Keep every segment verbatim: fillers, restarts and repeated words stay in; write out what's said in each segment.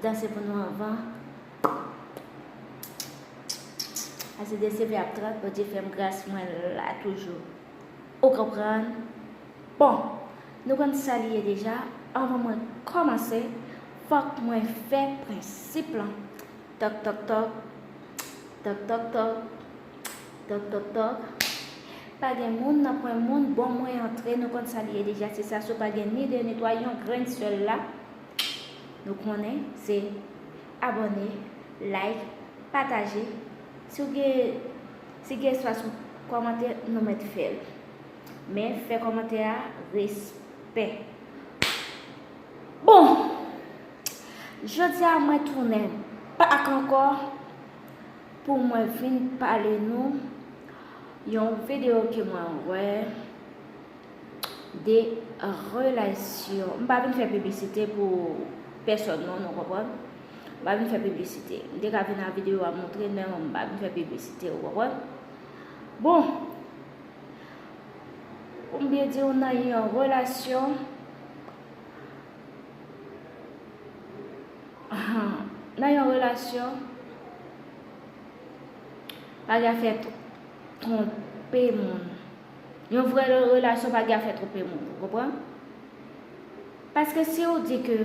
Danse pou nou anvan. Ase de seve ap trant, Bondye fè m gras, mwen la toujou. Ou konprann? Bon, nou konn sa li ye deja. Anvan mwen kòmanse, fòk mwen fè prensip lan. Tòk, tòk, tòk. Tòk, tòk, tòk. Tòk, tòk, tòk. Pa gen moun nan pwen moun, bon mwen antre, nou konn sa li ye deja, se sa, si w pa gen ni de ni twa, yon grenn sèl la. Nou konnen, se abòne, like, pataje. Si w gen, si gen espas pou kòmante, nou mèt fè l. Men, fè kòmantè a, respè. Bon, jodi a mwen tounen bak ankò pou mwen vin pale nou yon videyo ke mwen wè de relasyon. M pa vin fè piblisite pou pèsòn non, nou konprann? M pa vin fè piblisite. M te ka vin ak videyo a montre, men m pa vin fè piblisite, ou konprann? Bon, pou m byen di w, nan yon relasyon, nan yon relasyon, pa gen afè twonpe moun. Yon vrè relasyon pa gen afè twonpe moun, ou konprann? Paske si w di ke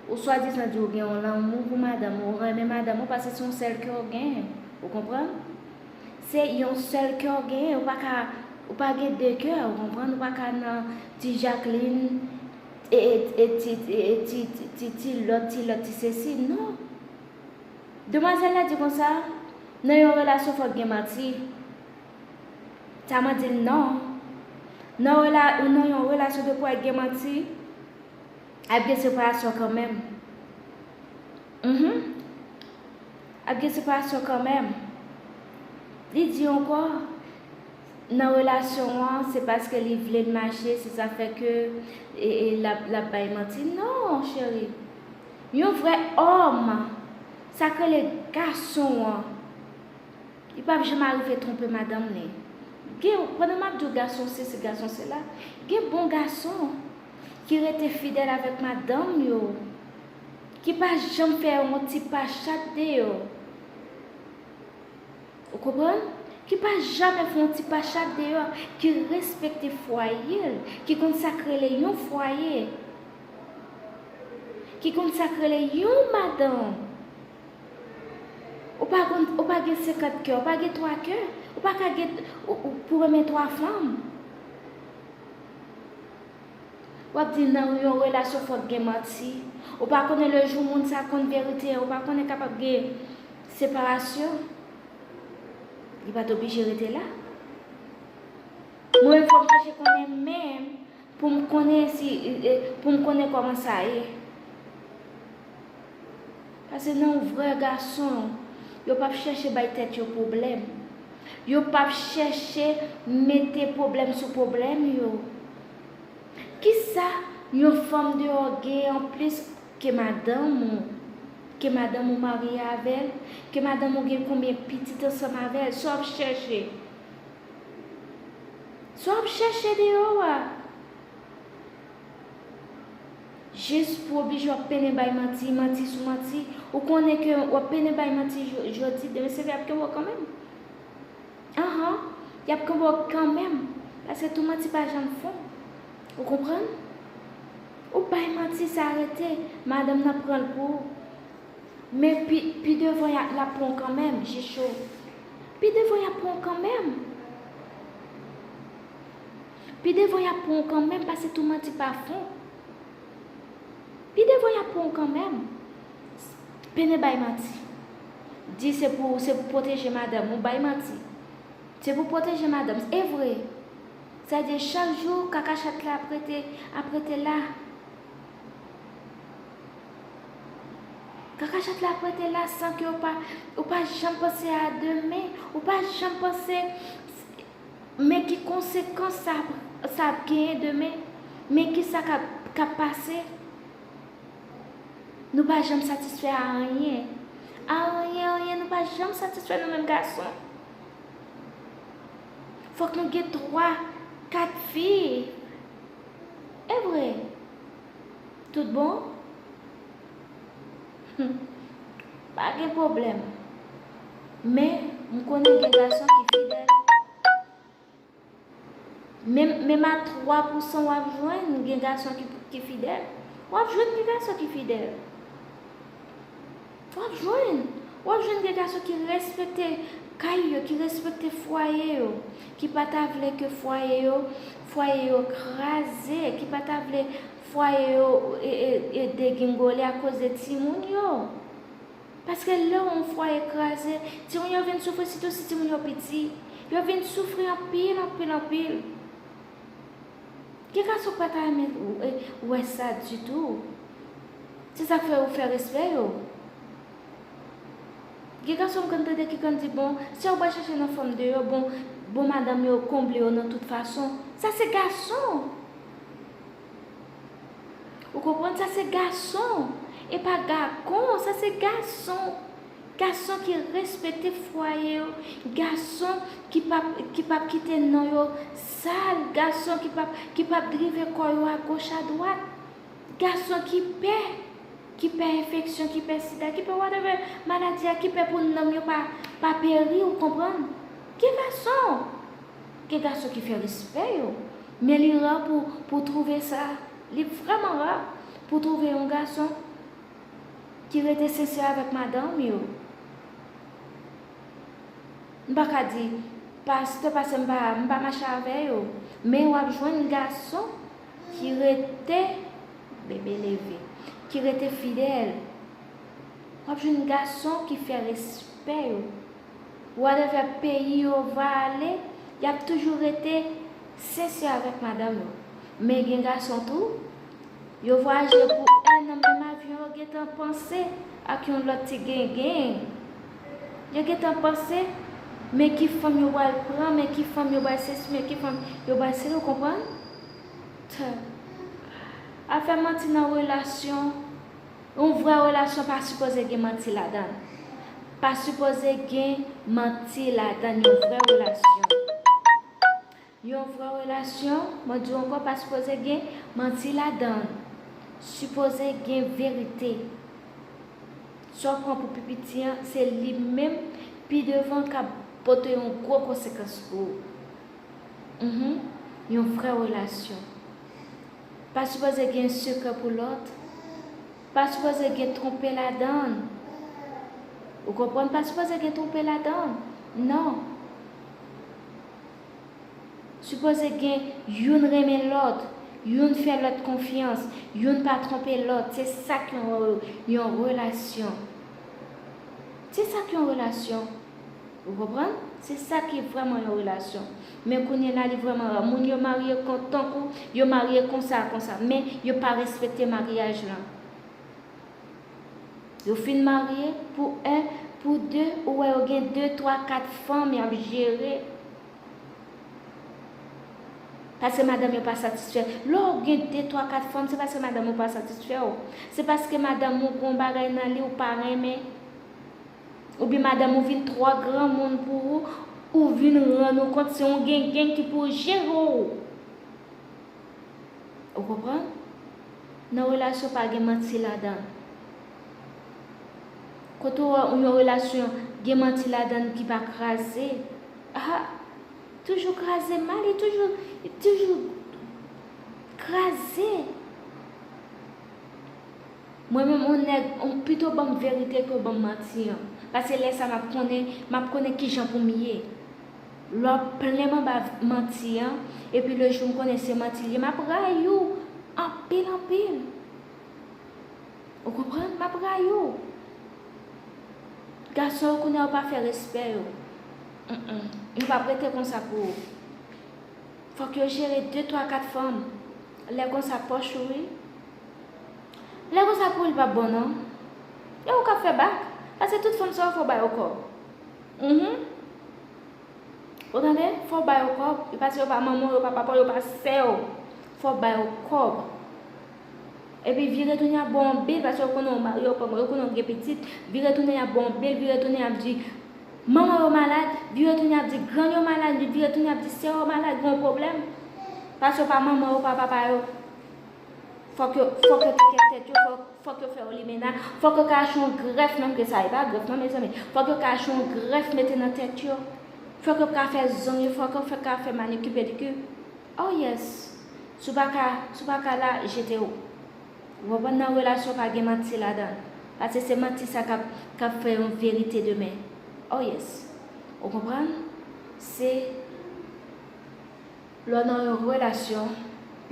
ou swadizan di w gen yon lanmou pou madanm ou, ou renmen madanm ou, paske se yon sèl kè w genyen, ou konprann? Se yon sèl kè w genyen, ou pa ka, ou pa gen de kè, ou konprann? Ou pa ka nan ti Jacqueline, e, e, e ti, e, e ti, ti, ti, ti lòt, ti lòt, ti sesi, non. Demwazèl la di konsa, nan yon relasyon fòk gen manti. Sa mwen di l non. Nan rela-, nan yon relasyon de koup gen manti, ap gen separasyon kanmenm. Mhm. Ap gen separasyon kanmenm. Li di ankò, nan relasyon an, se paske li vle l mache, se sa fè ke, e, e, l ap, l ap bay manti. Non, cheri. Yon vrè òm, sa k rele gason an, li p ap janm arive twonpe madanm li. Gen, pandan m ap di w gason sesi, gason sela, gen bon gason ki rete fidèl avèk madanm yo, ki pa janm fè yon ti pa chat deyò. Ou konprann? Ki pa janm fè yon ti pa chat deyò, ki respekte fwaye l, ki konn sa k rele yon fwaye, ki konn sa k rele yon madanm. Ou pa konn, ou pa gen senkant kè, ou pa gen twa kè, ou pa ka gen, ou, ou, pou renmen twa fanm. W ap di nan yon relasyon fòk gen manti. Ou pa konnen le jou moun sa konn verite an, ou pa konnen kapab gen separasyon. Li pa t oblije rete la. Mwen menm fò m chèche konnen menm pou m konnen si, e, e, pou m konnen kòman sa ye. Paske nan yon vrè gason, yo p ap chèche bay tèt yo pwoblèm. Yo p ap chèche mete pwoblèm sou pwoblèm yo. Kisa yon fanm deyò gen anplis ke madanm ou, ke madanm ou marye avè l, ke madanm ou gen konbyen pitit ansanm avè l? Sa w ap chèche? Sa w ap chèche deyò a? Jis pou oblije w ap pennen bay manti, manti sou manti. Ou konnen ke w ap pennen bay manti jo-, jodi, demen se vre y ap kenbe w kanmenm. Anhan, y ap kenbe w kanmenm. Paske tou manti pa janm fon. Ou konprann? Ou bay manti, sa rete. Madanm nan pran l pou ou. Men pi, pi devan y ap, l ap pran w kanmenm, je cho. Pi devan y ap pran w kanmenm. Pi devan y ap pran w kanmenm, paske tou manti pa fon. Pi devan y ap pran w kanmenm. Pennen bay manti. Di se pou, se pou pwoteje madanm ou, bay manti. Se pou pwoteje madanm. E vre. Sa di chak jou, kaka chat la ap rete, ap rete la. Kaka chat la ap rete la san ke ou pa, ou pa janm panse a demen, ou pa janm panse, men ki konsekans sa ap, sa ap genyen demen, men ki sa k ap, k ap pase. Nou pa janm satisfè a anyen. A anyen, anyen, nou pa janm satisfè nou menm gason. Fòk nou gen twa, kat fi. E vre. Tout bon? Hmm. Pa gen pwoblèm. Men, m konnen gen gason ki fidèl. Menm, menm a twa pousan w ap jwenn gen gason ki, ki fidèl. W ap jwenn gen gason ki fidèl. W ap jwenn. W ap jwenn gen gason ki respekte kay yo, ki respekte fwaye yo, ki pa ta vle ke fwaye yo, fwaye yo kraze, ki pa ta vle fwaye yo e, e, e degingole akoz de timoun yo. Paske lè yon fwaye kraze, timoun yo vin soufri, sitou si timoun yo piti. Yo vin soufri anpil, anpil, anpil. Gen gason pa ta renmen w-, e, wè sa ditou. Se sa k fè yo fè respè yo. Gen gason m konn tande ki konn di, bon, sa yo pral chache nan fanm deyò, bon, bon madanm yo konble yo nan tout fason. Sa se gason. Ou konprann? Sa se gason. E pa gakon, sa se gason. Gason ki respekte fwaye yo, gason ki p ap, ki p ap kite non yo sal, gason ki p ap, ki p ap drive kò yo agoch adwat, gason ki pè, ki pè enfeksyon, ki pè sida, ki pè whatever maladi a, ki pè pou nanm yo pa, pa peri, ou konprann? Gen gason, gen gason ki fè respè yo, men li ra pou, pou twouve sa, li vrèman ra pou twouve yon gason ki rete sensè avèk madanm yo. M pa ka di pastè, paske m pa, m pa mache avè yo. Men w ap jwenn gason ki rete bebe leve, ki rete fidèl. W ap jwenn gason ki fè respè yo. Whatever peyi yo va ale, y ap toujou rete sensè avèk madanm yo. Men gen gason tou, yo vwayaje pou en an, menm avyon yo gentan panse ak yon lòt ti gengen. Yo gentan panse, men ki fanm yo pral pran, men ki fanm yo pral sesi, men ki fanm yo pral sele, ou konprann? Tè. Afè manti nan relasyon, yon vrè relasyon pa sipoze gen manti ladan l. Pa sipoze gen manti ladan l, yon vrè relasyon. Yon vrè relasyon, mwen di w ankò, pa sipoze gen manti ladan l. Sipoze gen verite. Sa w pran pou pi piti an, se li menm pi devan k ap pote yon gwo konsekans pou ou. Mhm. Yon vrè relasyon. Pa sipoze gen sekrè pou lòt. Pa sipoze gen twonpe ladan l. Ou konprann? Pa sipoze gen twonpe ladan l. Non. Sipoze gen youn renmen lòt, youn fè lòt konfyans, youn pa twonpe lòt. Se sa k yon, yon relasyon. Se sa k yon relasyon. Ou konprann? Se sa ki vrèman yon relasyon. Men kounye la, li vrèman ra. Moun yo marye kon, tankou yo marye konsa, konsa. Men yo pa respekte maryaj lan. Yo fin marye pou en, pou de, ou wè yo gen de, twa, kat fanm y ap jere. Paske madanm yo pa satisfè. Lè w gen de, twa, kat fanm, se paske madanm ou pa satisfè w. Se paske madanm ou gen yon bagay nan li ou pa renmen. Oubyen madanm ou vin twò granmoun pou ou, ou vin rann ou kont se yon gengen ki pou jere w. Ou konprann? Nan relasyon pa gen manti ladan l. Kote w wè yon relasyon gen manti ladan l ki pa kraze, ah, toujou kraze mal, li toujou, li toujou kraze. Mwen menm, yon nèg, yon pito ban m verite ke w ban m manti an. Paske lè sa m ap konnen, m ap konnen kijan pou m ye. Lè w ap plen m anba manti an, epi le jou m konnen se manti l ye, m ap rayi w anpil, anpil. Ou konprann? M ap rayi w. Gason yo kounye a yo pa fè respè yo. Mm-mm. Yo p ap rete konsa pou ou. Fòk yo jere de, twa, kat fanm. Lè konsa pòch ou wi. Lè konsa pou li p ap bon non. E ou k ap fè bak. Paske tout fanm sa yo fò w ba yo kòb. Mhm. Ou tande? Fò w ba yo kòb. E paske yo pa manman w, yo pa papa w, yo pa sè w. Fò w ba yo kòb. Epi vire tounen y ap ba w yon bèl, paske yo konnen w marye, yo konnen w gen pitit. Vire tounen y ap ba w yon bèl, vire tounen y ap di manman yo malad, vire tounen y ap di grann yo malad, vire tounen y ap di sè yo malad, gen yon pwoblèm. Paske yo pa manman yo, pa papa yo. Fòk yo, fòk yo te kèk tèt yo, fòk, fòk yo fè yo limena, fòk yo ka achte yon grèf menm ke sa, e pa grèf non, mezanmi. Fòk yo ka achte yon grèf mete nan tèt yo. Fòk yo ka fè zong yo, fòk yo fè, ka fè manikir, pedikir. Oh yes. Si w pa ka, si w pa ka la, jete w. Ou konprann, nan relasyon pa gen manti ladan. Paske se manti sa k ap, k ap fè yon verite demen. Oh yes. Ou konprann? Se lè w nan yon relasyon,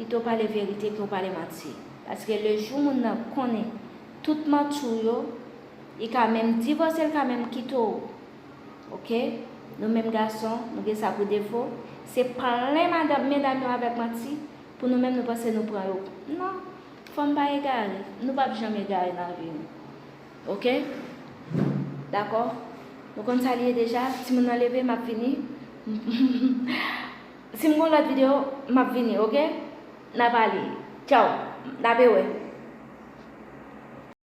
pito w pale verite ke w pale manti. Paske lejou moun nan konnen tout manti w yo, li ka menm divòse, li ka menm kite w. Oke? Nou menm gason, nou gen sa pou defo. Se plen madanm, medam yo avèk manti, pou nou menm nou panse nou pran yo. Non, fanm pa egare. Nou p ap janm egare nan lavi nou. Oke? Dakò? Nou konn sa li ye deja. Timoun nan leve, m ap vini. Si m gon lòt videyo, m ap vini, oke? N a pale. Tchaw. N a pe wè.